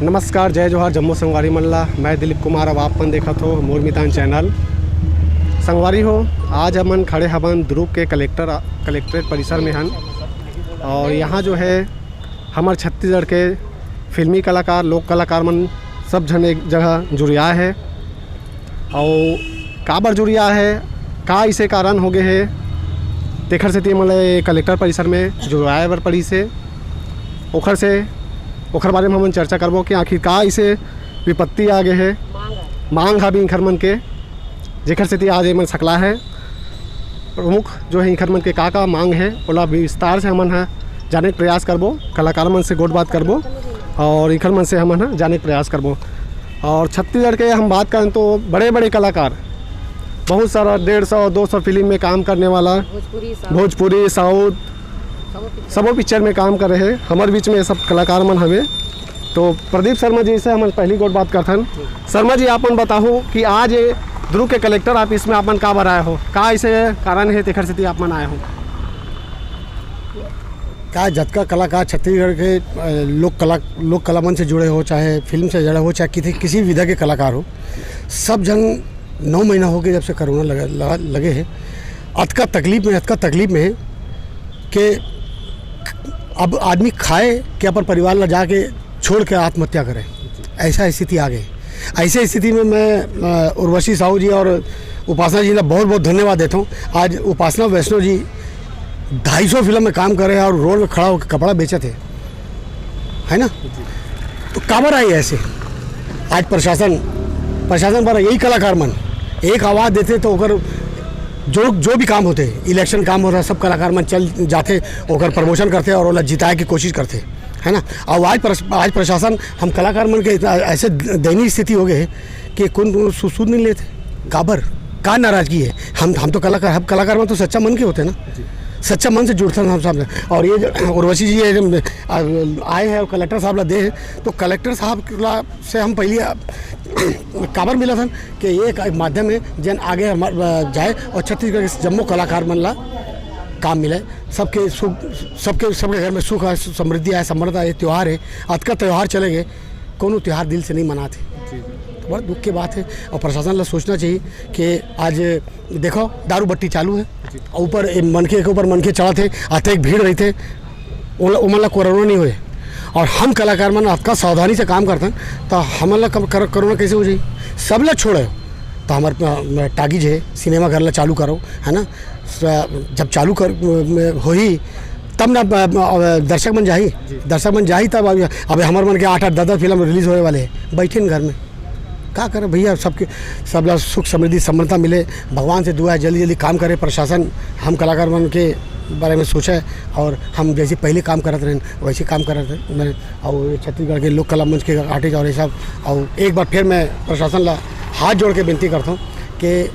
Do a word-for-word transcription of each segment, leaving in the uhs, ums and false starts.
नमस्कार, जय जोहार, जम्मो संगवारी मन ला। मैं दिलीप कुमार, अब आप मन देखत हो मोर मितान चैनल। संगवारी हो, आज हमन खड़े हवन दुर्ग के कलेक्टर, कलेक्ट्रेट परिसर में हन। और यहाँ जो है, हमर छत्तीसगढ़ के फिल्मी कलाकार, लोक कलाकार मन सब झन एक जगह जुरियाए हे। अउ काबर जुरियाए हे, का इसे कारण हो गे हे, तेखर सेती हमन ल कलेक्टर परिसर में जुरियाए बर पड़िस हे। ओखर से, ओखर बारे में हमन चर्चा करबो कि आखिर का इसे विपत्ति आ गे हे, मांग ह भी इंखर मन के, जेखर सेती आज एमन सकला हे। प्रमुख जो है इंखर मन के का-का मांग हे, ओला विस्तार से हमन ह जाने के प्रयास करबो, कलाकार मन से गोठ बात करबो और इंखर मन से हमन ह जाने के प्रयास करबो। और छत्तीसगढ़ के हम बात करन तो बड़े-बड़े कलाकार, बहुत सारा डेढ़ सौ, दो सौ फिल्म में काम करने वाला, भोजपुरी, साउथ, भोजपुरी, साउथ, सबो पिक्चर। सबो पिक्चर में काम करे हे। हमर बीच में ये सब कलाकार मन हवे। तो प्रदीप शर्मा जी से हमन पहली गोठ बात करथन। शर्मा जी, आप मन बताहू कि आज ये दुर्ग के कलेक्टर ऑफिस में आप मन काबर आए हो, का इसे कारण हे तेखर सेती आप मन आए हो? का जतका कलाकार छत्तीसगढ़ के, अ, लोक कला, लोक कला मंच से जुड़े हो, चाहे फिल्म से जुड़े हो, चाहे किसी, किसी विधा के कलाकार हो, सब झन नौ महीना हो गए जब से कोरोना लगा, लगा, लगे हे, अतका तकलीफ में, अतका तकलीफ में हे कि अब आदमी खाए कि अपन परिवार ला जाके छोड़ के आत्महत्या करे, ऐसा स्थिति आ गई। ऐसे स्थिति में मैं, अ, उर्वशी साहू जी और उपासना जी ला बहुत बहुत धन्यवाद देता हूँ। आज उपासना वैष्णव जी ढाई सौ फिल्म में काम करे हे और रोड में खड़ा होकर कपड़ा बेचत हे, है ना? तो काबर आए ऐसे? आज प्रशासन, प्रशासन पर यही कलाकार मन एक आवाज़ देते तो ओकर जो, जो भी काम होते, इलेक्शन काम होता, सब कलाकार मन चल जाते, ओकर प्रमोशन करते और ओला जिताए की कोशिश करते, है ना? और आज प्रश-, आज प्रशासन हम कलाकार मन के इतना ऐसे दयनीय स्थिति हो गए कि कोन सु-, सुध नहीं लेते। काबर? का नाराजगी है? हम, हम तो कलाकार, हम कलाकार मन तो सच्चा मन के होते हैं ना, सच्चा मन से जुड़ते हैं हम सब। और ये जो उर्वशी जी ये जो, आ, आए हैं और कलेक्टर साहब ला दे हैं, तो कलेक्टर साहब ला से हम पहले, आ, काबर मिला था कि ये एक, एक माध्यम है जेन आगे हमार, आ, जाए और छत्तीसगढ़ के जम्मो कलाकार मन ला काम मिले, सबके सुख, सबके, सबके घर में सुख आए, सु-, समृद्धि आए, समृद्ध आए, त्यौहार है, अतका त्यौहार चले गए, कोनो त्यौहार दिल से नहीं मनाते। जी, जी। तो बड़ा दुख के बात है और प्रशासन ला सोचना चाहिए कि आज देखो दारू बट्टी चालू है, जी। और ऊपर ए, मनखे के ऊपर मनखे चढ़त है, अतेक भीड़ रहते, ओला, ओमन ला कोरोना नहीं होए। और हम कलाकार मन अतका सावधानी से काम करते हैं, तो हमन ला कब कर-, कोरोना कैसे हो जाए? सब ला छोड़े, तो हमारे, अ, टाकीज है, सिनेमा घर ला चालू करो, है ना? स-, जब चालू कर, म-, होही, तब ना, अ, अ, दर्शक मन जाही, जी। दर्शक मन जाही तब। अब, अब हमर मन के आठ आठ दस दस फिल्म रिलीज होए वाले हैं, बैठे न घर में, का करे भैया? सबके, सब ला सुख समृद्धि समृद्धता मिले, भगवान से दुआ है, जल्दी जल्दी काम करे प्रशासन, हम कलाकार मन के बारे में सोचे और हम जैसे पहले काम करत रहें वैसे काम करत रहें। और छत्तीसगढ़ के लोक कला मंच के आर्टिस्ट और ये सब, और एक बार फिर मैं प्रशासन ला हाथ जोड़ के विनती करता हूँ कि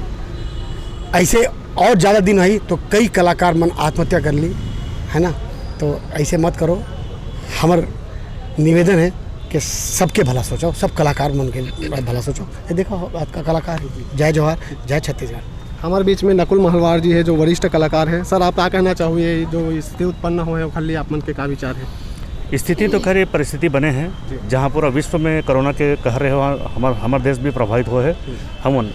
ऐसे और ज़्यादा दिन आई तो कई कलाकार मन आत्महत्या कर ली, है ना? तो ऐसे मत करो। हमर निवेदन है कि सबके भला सोचो, सब कलाकार मन के भला सोचो। ये देखो, आपका कलाकार, जय जोहार, जय छत्तीसगढ़। हमारे बीच में नकुल महलवार जी है, जो वरिष्ठ कलाकार हैं। सर, आप क्या कहना चाहोगे, जो स्थिति उत्पन्न हुए है, ओखर लिए आप मन के का विचार है? स्थिति तो खैर, ये परिस्थिति बने हैं, जी। जहाँ पूरा विश्व में कोरोना के कहर रहे, वहाँ हमर, हमर देश भी प्रभावित हुए है। हम्म। हमन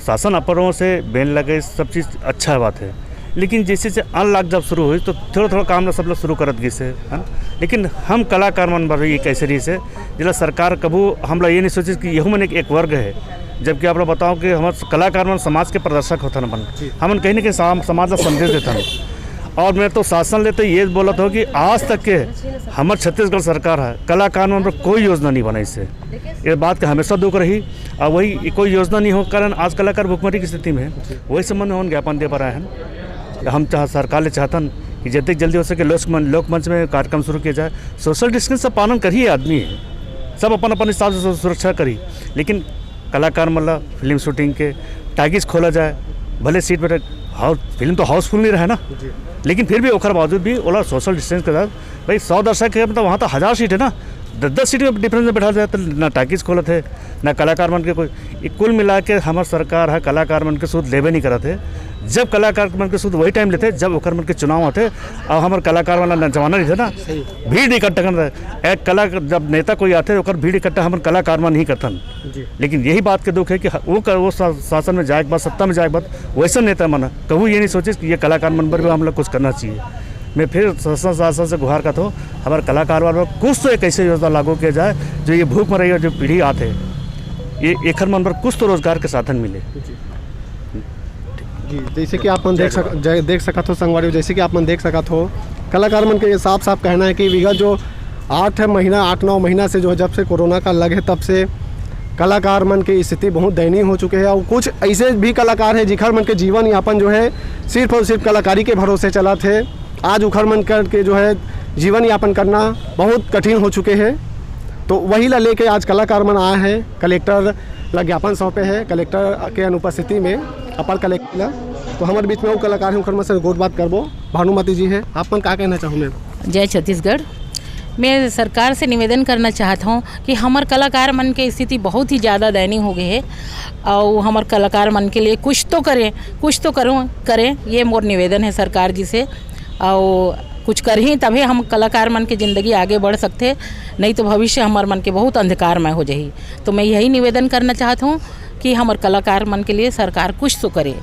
शासन अपरों से बैन लगे, सब चीज़ अच्छा बात है, लेकिन जैसे से अनलॉक जब शुरू हुई तो थोड़ा थोड़ा काम ला सब लोग शुरू करत गिस हे, है ना? लेकिन हम कलाकार मन बर ये कैसे रही से, जिला सरकार कभू हमला ये नहीं सोचिस कि यहू मन एक, एक वर्ग है, जबकि आप लोग बताओ कि हम कलाकार मन समाज के प्रदर्शक होथन अपन, जी। हमन कहीं ना कहीं सम-, समाज ला संदेश देथन। और मैं तो शासन ले तो ये बोलत हो कि आज तक के हमर छत्तीसगढ़ सरकार है, कलाकार मन पर कोई योजना नहीं बनाई से। ये बात का हमेशा दुख रही। और वही कोई योजना नहीं हो कारण आज कलाकार भुखमरी की स्थिति में है। वही संबंध में हम ज्ञापन दे पा रहे हैं। हम चाह, सरकार ले चाहतन कि जितने जल्दी हो सके लोक मन-, लोकमंच में कार्यक्रम शुरू किया जाए। सोशल डिस्टेंस का पालन करिए, आदमी है, सब अपन अपन हिसाब से सु-, सुरक्षा करी, लेकिन कलाकार मन ला फिल्म शूटिंग के टाकीज खोला जाए, भले सीट बैठे, हाउस, फिल्म तो हाउसफुल नहीं रहे ना, जी। लेकिन फिर भी ओकर बावजूद भी ओला सोशल डिस्टेंस के साथ, भाई, सौ दर्शक है, मतलब, वहाँ तो हज़ार सीट है ना, दस दस सीट में डिफरेंस में बैठा जाए तो ना टाकीज खोलत हे, ना कलाकार मन के कोई। ये कुल मिला के हमर सरकार ह कलाकार मन के सुध लेबे नहीं करत हे। जब कलाकार मन के सुध वही टाइम लेथे जब ओकर मन के चुनाव आथे, और हमर कलाकार वाला न जमाना रहिथे ना, भीड़ इकट्ठा करना। एक कला जब नेता कोई आथे ओकर भीड़ इकट्ठा हमन कलाकार मन ही करथन। लेकिन यही बात के दुख है कि ह- वो कर, वो शा- शासन में जाए के बाद, सत्ता में जाए के बाद वैसा नेता मन कहू ये नहीं सोचे कि ये कलाकार मन पर भी हम लोग कुछ करना चाहिए। मैं फिर शासन शासन से गुहार करता हूँ, हमारे कलाकार वालों को कुछ तो एक ऐसे योजना लागू किया जाए जो ये भूख मरई जो पीढ़ी आते, ये एखर मन पर कुछ तो रोजगार के साधन मिले। जी, जैसे कि आप मन देख सक, जै- देख सकत हो संगवारी, जैसे कि आप मन देख सकत हो, कलाकार मन के ये साफ साफ कहना है कि विगत जो आठ महीना, आठ नौ महीना से जो है, जब से कोरोना का लग है, तब से कलाकार मन की स्थिति बहुत दयनीय हो चुके हैं। और कुछ ऐसे भी कलाकार हैं जिखर मन के जीवन यापन जो है सिर्फ और सिर्फ कलाकारी के भरोसे चलत है। आज उखर मन करके जो है जीवन यापन करना बहुत कठिन हो चुके हैं। तो वही ला लेके आज कलाकार मन आए हैं, कलेक्टर ला ज्ञापन सौंपे हैं, कलेक्टर के अनुपस्थिति में अपर कलेक्टर ला। तो हमारे बीच में वो कलाकार हैं, उखर मन से गोठ बात करबो। भानुमति जी है, आप मन का कहना चाहू मैम? जय छत्तीसगढ़। मैं सरकार से निवेदन करना चाहत हूँ कि हमर कलाकार मन के स्थिति बहुत ही ज़्यादा दयनीय हो गए है और हमर कलाकार मन के लिए कुछ तो करें, कुछ तो करूँ करें, ये मोर निवेदन है सरकार जी से। और कुछ करही तभे हम कलाकार मन के ज़िंदगी आगे बढ़ सकथे, नहीं तो भविष्य हमर मन के बहुत अंधकारमय हो जाही। तो मैं यही निवेदन करना चाहत हूँ कि हमर कलाकार मन के लिए सरकार कुछ तो करे।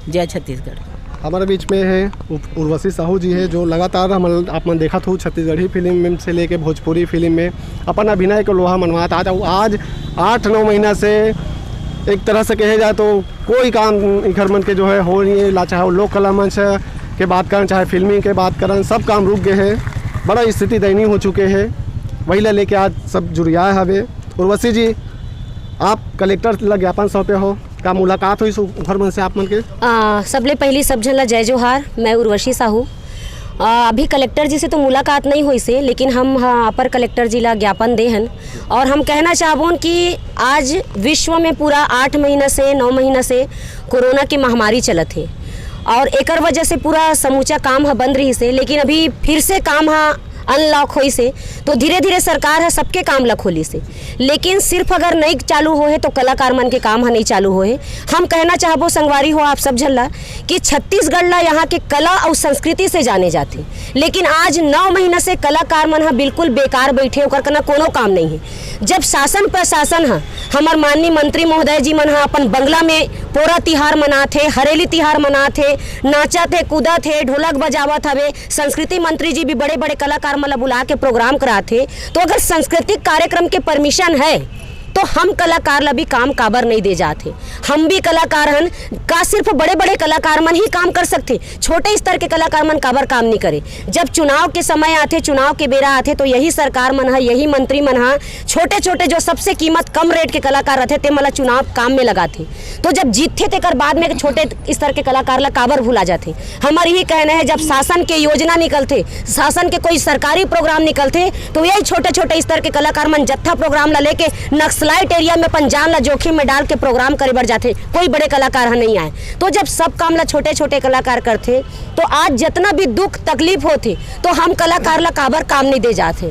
जय छत्तीसगढ़। हमारे बीच में है उप- उर्वशी साहू जी है, जो लगातार हम आप मन देखत हो छत्तीसगढ़ी फिल्म में से लेके भोजपुरी फिल्म में अपन अभिनय को लोहा मनवात आज आज आठ नौ महीना से एक तरह से कहे जाए तो कोई काम इखर मन के जो है हो नहीं है ला, चाहे वो लोक कला मंच के बात करन, चाहे फिल्मी के बात करन, सब काम रुक गए हैं। बड़ा स्थिति दयनीय हो चुके हैं। वही ला लेके आज सब जुरियाए हवे। उर्वशी जी, आप कलेक्टर ला ज्ञापन सौंपे हो, का मुलाकात होइस उखर मन से आप मन के? आ, सबले पहली सब झन ला जय जोहार। मैं उर्वशी साहू। आ, अभी कलेक्टर जी से तो मुलाकात नहीं होइस हे, लेकिन हम, हाँ, अपर कलेक्टर जी ला ज्ञापन दे हन और हम कहना चाहबोन कि आज विश्व में पूरा आठ महीना से, नौ महीना से कोरोना की महामारी चलत हे और एकर वजह से पूरा समूचा काम ह बंद रहिस हे, लेकिन अभी फिर से काम ह अनलॉक होइस हे, तो धीरे धीरे सरकार ह सबके काम ला खोलिस हे, लेकिन सिर्फ अगर नई चालू होहे तो कलाकार मन के काम ह नई चालू होहे। हम कहना चाहबो संगवारी हो आप सब झन ला कि छत्तीसगढ़ ला यहाँ के कला अउ संस्कृति से जाने जाथे, लेकिन आज नौ महीना से कलाकार मन ह बिल्कुल बेकार बैठे, ओकर कना कोनो काम नहीं है। जब शासन प्रशासन ह, हमर माननीय मंत्री महोदय जी मन ह अपन बंगला में पोरा तिहार मनात हे, हरेली तिहार मनात हे, नाचत हे, कूदत हे, ढोलक बजावत हवे, संस्कृति मंत्री जी भी बड़े बड़े कलाकार मन ला बुला के प्रोग्राम करात हे, तो अगर सांस्कृतिक कार्यक्रम के परमिशन है तो हम कलाकार ला भी काम काबर नहीं दे जात हे? हम भी कलाकार हन। का सिर्फ बड़े बड़े कलाकार मन ही काम कर सकथे? छोटे स्तर के कलाकार मन काबर काम नहीं करे? जब चुनाव के समय आथे, चुनाव के बेरा आथे, तो यही सरकार मन ह, यही मंत्री मन ह छोटे छोटे जो सबसे कीमत कम रेट के कलाकार रथे, ते मन ला चुनाव काम में लगाथे। तो जब जीतथे तेकर बाद में छोटे स्तर के कलाकार ला काबर भुला जाथे? हमर यही कहना है, जब शासन के योजना निकलथे, शासन के कोई सरकारी प्रोग्राम निकलथे, तो यही छोटे छोटे स्तर के कलाकार मन जत्था प्रोग्राम ला लेके नक्सलाइट एरिया में अपन जान ला जोखिम में डाल के प्रोग्राम करे बर जाथे। कोई बड़े कलाकार ह नहीं आए। तो जब सब काम ला छोटे छोटे कलाकार करथे, तो आज जितना भी दुख तकलीफ होथे, तो हम कलाकार ला काबर काम नहीं दे जात हे?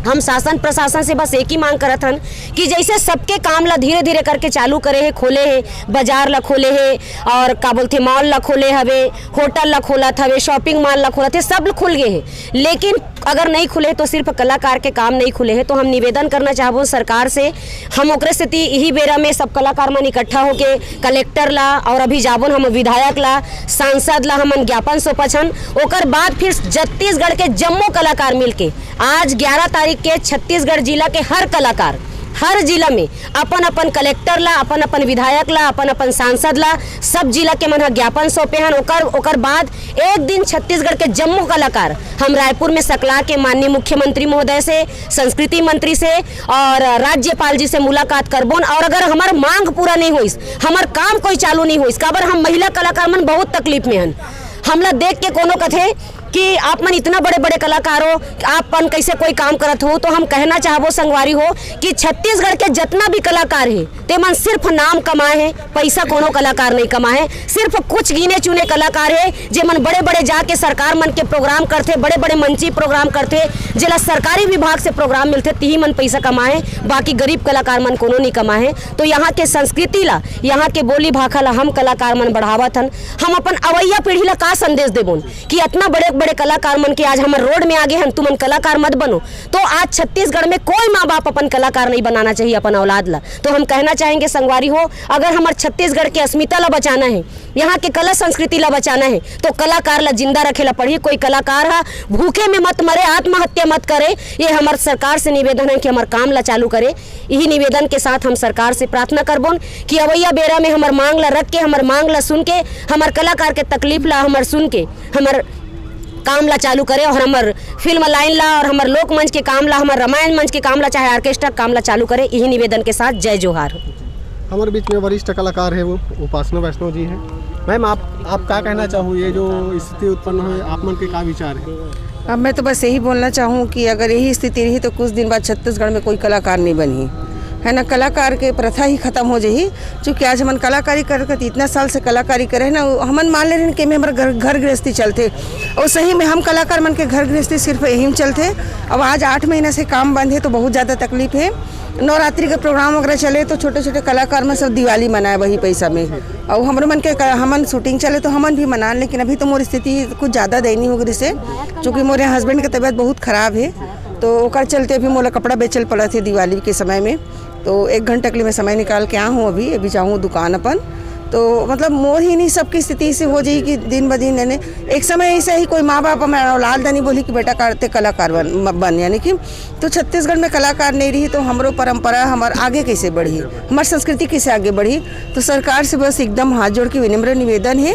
हम शासन प्रशासन से बस एक ही मांग करत हन कि जैसे सबके काम ला धीरे धीरे करके चालू करे हे, खोले हे, बाजार ला खोले हे, और का बोलथे, मॉल ला खोले हवे, होटल ला खोलत हवे, शॉपिंग मॉल ला खोलत हे, सब खुल गए हे, लेकिन अगर नहीं खुले तो सिर्फ कलाकार के काम नहीं खुले हे। तो हम निवेदन करना चाहबो सरकार से, हम ओकरे सेती इही बेरा में सब कलाकार मन इकट्ठा होके कलेक्टर ला और अभी जाबोन हम विधायक ला, सांसद ला हमन ज्ञापन सौंपत हन। ओकर बाद फिर छत्तीसगढ़ के जम्मो कलाकार मिलके आज ग्यारह तारीख के छत्तीसगढ़ जिला के हर कलाकार, हर जिला में अपन अपन कलेक्टर ला, अपन अपन विधायक ला, अपन अपन सांसद ला, सब जिला के मन ह ज्ञापन सौंपे हन। ओकर ओकर बाद एक दिन छत्तीसगढ़ के जम्मो कलाकार हम रायपुर में सकला के माननीय मुख्यमंत्री महोदय से, संस्कृति मंत्री से और राज्यपाल जी से मुलाकात करबोन। और अगर हमर मांग पूरा नहीं होइस, हमर काम कोई चालू नहीं होइस, काबर हम महिला कलाकार मन बहुत तकलीफ में हन, हमला देख के कोनो कथे कि आप मन इतना बड़े बड़े कलाकार हो, आप मन कैसे कोई काम करत हो। तो हम कहना चाहबो संगवारी हो कि छत्तीसगढ़ के जितना भी कलाकार है, ते मन सिर्फ नाम कमाए हैं, पैसा कोनो कलाकार नहीं कमाए है। सिर्फ कुछ गिने चुने कलाकार है, जे मन बड़े बड़े जाके सरकार मन के प्रोग्राम करथे, बड़े बड़े मंची प्रोग्राम करथे, जेला सरकारी विभाग से प्रोग्राम मिलथे, तिही मन पैसा कमाए है। बाकी गरीब कलाकार मन कोनो नहीं कमाए है। तो यहाँ के संस्कृति ला, यहाँ के बोली भाखा ला हम कलाकार मन बढ़ावत हन। हम अपन अवैया पीढ़ी ला का संदेश देबोन कि इतना बड़े बड़े कलाकार मन के आज हमर रोड में आगे हन, तुमन कलाकार मत बनो। तो आज छत्तीसगढ़ में कोई माँ बाप अपन कलाकार नहीं बनाना चाहिए अपन औलाद ला। तो हम कहना चाहेंगे संगवारी हो, अगर हमर छत्तीसगढ़ के अस्मिता ला बचाना है, यहाँ के कला संस्कृति ला बचाना है, तो कलाकार ला जिंदा रखे ला पड़ही। कोई कलाकार हा भूखे में मत मरे, आत्महत्या मत करे। ये हमर सरकार से निवेदन है कि हमर काम ला चालू करे। यही निवेदन के साथ हम सरकार से प्रार्थना करबोन कि अवैया बेरा में हमर मांग ला रख के, हमर मांग ला सुन के, हमर कलाकार के तकलीफ ला हमर सुन के, हमर काम ला चालू करे और हमर फिल्म लाइन ला और हमर लोक मंच के काम ला, हमर रामायण मंच के काम ला, चाहे ऑर्केस्ट्रा काम ला चालू करे। यही निवेदन के साथ जय जोहार। हमारे बीच में वरिष्ठ कलाकार है वो उपासना वैष्णव जी हैं। मैम, आप आप क्या कहना चाहो, ये जो स्थिति उत्पन्न हुई, आप मन के क्या विचार है? अब मैं तो बस यही बोलना चाहूँ कि अगर यही स्थिति रही तो कुछ दिन बाद छत्तीसगढ़ में कोई कलाकार नहीं बनही, है ना। कलाकार के प्रथा ही खत्म हो जाही। चूँकि आज हमन कलाकारी करत इतना साल से कलाकारी करे है ना, वो हमन मान ले रहे कि हमर घर घर गृहस्थी चलथे। और सही में हम कलाकार मन के घर गृहस्थी सिर्फ यही में चलथे। अब आज आठ महीना से काम बंद है तो बहुत ज़्यादा तकलीफ है। नवरात्रि के प्रोग्राम वगैरह चले तो छोटे छोटे कलाकार मन सब दिवाली मनाए वही पैसा में। और हमरो मन के क-, हमन शूटिंग चले तो हमन भी मनान, लेकिन अभी तो मोर स्थिति कुछ ज़्यादा दयनीय हो गई से, चूँकि मोरे हस्बैंड के तबीयत बहुत खराब है, तो ओकर चलते अभी मोला कपड़ा बेचल पड़त है दिवाली के समय में। तो एक घंटा के लिए मैं समय निकाल के आ हूँ, अभी अभी जाऊँ दुकान अपन। तो मतलब मोर ही नहीं, सबकी स्थिति से हो जाई कि दिन ब दिन यानी एक समय ऐसा ही कोई माँ बाप हमारे औलाद नहीं बोली कि बेटा करते कलाकार बन, म-, बन यानी कि तो छत्तीसगढ़ में कलाकार नहीं रही तो हमरो परंपरा हमार आगे कैसे बढ़ी, हमार संस्कृति कैसे आगे बढ़ी। तो सरकार से बस एकदम हाथ जोड़ के विनम्र निवेदन है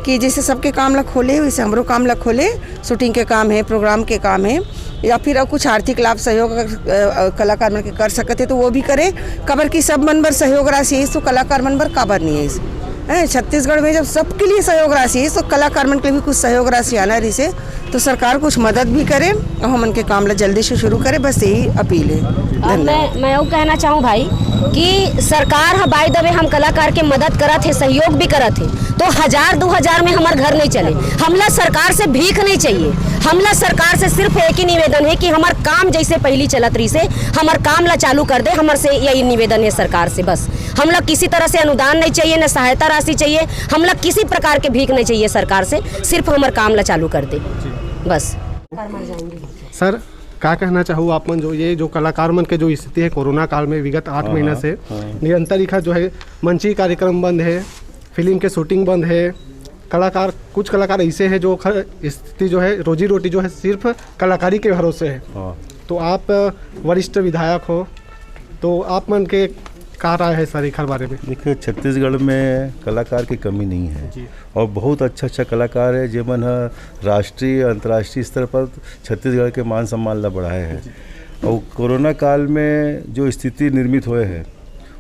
कि जैसे सबके काम ला खोले वैसे हमरो काम ला खोले। शूटिंग के काम है, प्रोग्राम के काम है, या फिर कुछ आर्थिक लाभ सहयोग अगर, अ, अ, कलाकार मन के कर सकते तो वो भी करें। काबर कि सब मन बर सहयोग राशि है तो कलाकार मन बर काबर नहीं है? हैं, छत्तीसगढ़ में जब सबके लिए सहयोग राशि है तो कलाकार मन के लिए भी कुछ सहयोग राशि आना रही से तो सरकार कुछ मदद भी करे और हमन के काम ला जल्दी से शुरू करे, बस यही अपील है। और धन्यवाद। मैं मैं वो कहना चाहूँ भाई कि सरकार ह by the way हम कलाकार के मदद करत है, सहयोग भी करत है, तो हजार दो हजार में हमार घर नहीं चले। हमला सरकार से भीख नहीं चाहिए, हमला सरकार से सिर्फ एक ही निवेदन है कि हमार काम जैसे पहली चलत रही से हमार काम ला चालू कर दे। हमार से यही निवेदन है सरकार से, बस हमला किसी तरह से अनुदान नहीं चाहिए, न सहायता राशि चाहिए, हमला किसी प्रकार के भीख नहीं चाहिए सरकार से, सिर्फ हमार काम ला चालू कर दे बस। सर, का कहना चाहू आप मन जो ये जो कलाकार मन के जो स्थिति है कोरोना काल में विगत आठ हाँ, महीना हाँ, से हाँ। निरंतर इखा जो है मंची कार्यक्रम बंद है, फिल्म के शूटिंग बंद है, कलाकार कुछ कलाकार ऐसे हैं जो ख- स्थिति जो है रोजी रोटी जो है सिर्फ कलाकारी के भरोसे है। हाँ। तो आप वरिष्ठ विधायक हो, तो आप मन के का राय है सर एखर बारे में? देखिए, छत्तीसगढ़ में कलाकार की कमी नहीं है जी। और बहुत अच्छा अच्छा कलाकार है जेमन ह राष्ट्रीय अंतर्राष्ट्रीय स्तर पर छत्तीसगढ़ के मान सम्मान ला बढ़ाए हैं। और कोरोना काल में जो स्थिति निर्मित हुए है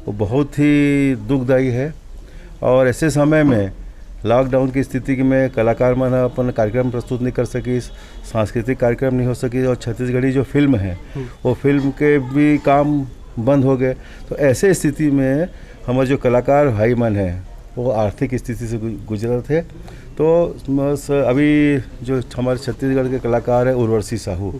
वो बहुत ही दुखदाई है। और ऐसे समय में लॉकडाउन की स्थिति में कलाकार मन ह अपन कार्यक्रम प्रस्तुत नहीं कर सकिस, सांस्कृतिक कार्यक्रम नहीं हो सकिस और छत्तीसगढ़ी जो फिल्म है वो फिल्म के भी काम बंद हो गए। तो ऐसे स्थिति में हमारे जो कलाकार भाई मन हैं वो आर्थिक स्थिति से गु- गुजरत है। तो बस अभी जो हमारे छत्तीसगढ़ के कलाकार है उर्वशी साहू,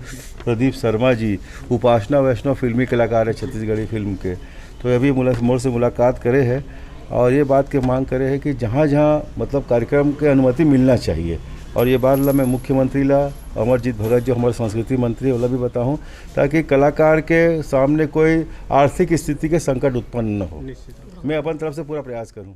प्रदीप शर्मा जी, उपासना वैष्णव फिल्मी कलाकार है छत्तीसगढ़ी फिल्म के, तो अभी मुला- मोर से मुलाकात करे है और ये बात के मांग करे है कि जहाँ जहाँ मतलब कार्यक्रम के अनुमति मिलना चाहिए। और ये बात ला मैं मुख्यमंत्री ला, अमरजीत भगत जो हमारे संस्कृति मंत्री है, ओला भी बताऊँ, ताकि कलाकार के सामने कोई आर्थिक स्थिति के संकट उत्पन्न न हो। मैं अपन तरफ से पूरा प्रयास करूँ।